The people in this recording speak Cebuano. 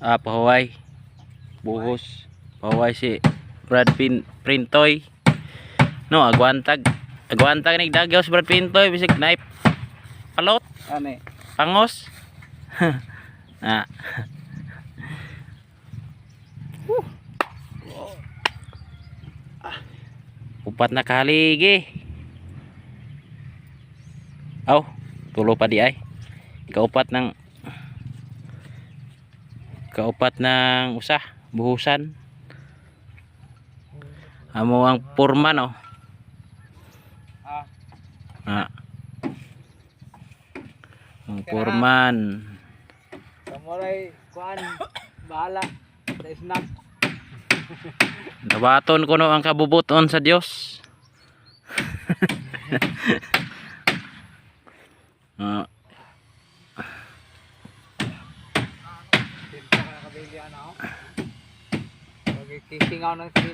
Ah, pahuway. Buhos. Pahuway si Brad Pin Printoy. No, agwantag. Agwantag ni dagyaw si Brad Pintoy bisig knife. Palot, Ani. Pangos. Ah. Upat na kahaligi. Aw, tulo pa di ay. Kaupat ng usa, buhusan. Amo ang purman, oh. Ah. Ah. Ang purman. Kamoray kuan bahala sa snack. Dawaton ko no ang kabubuton sa Dios. Ah, Tinta ka na kabilya na ako. Pagkisingaw ng silya.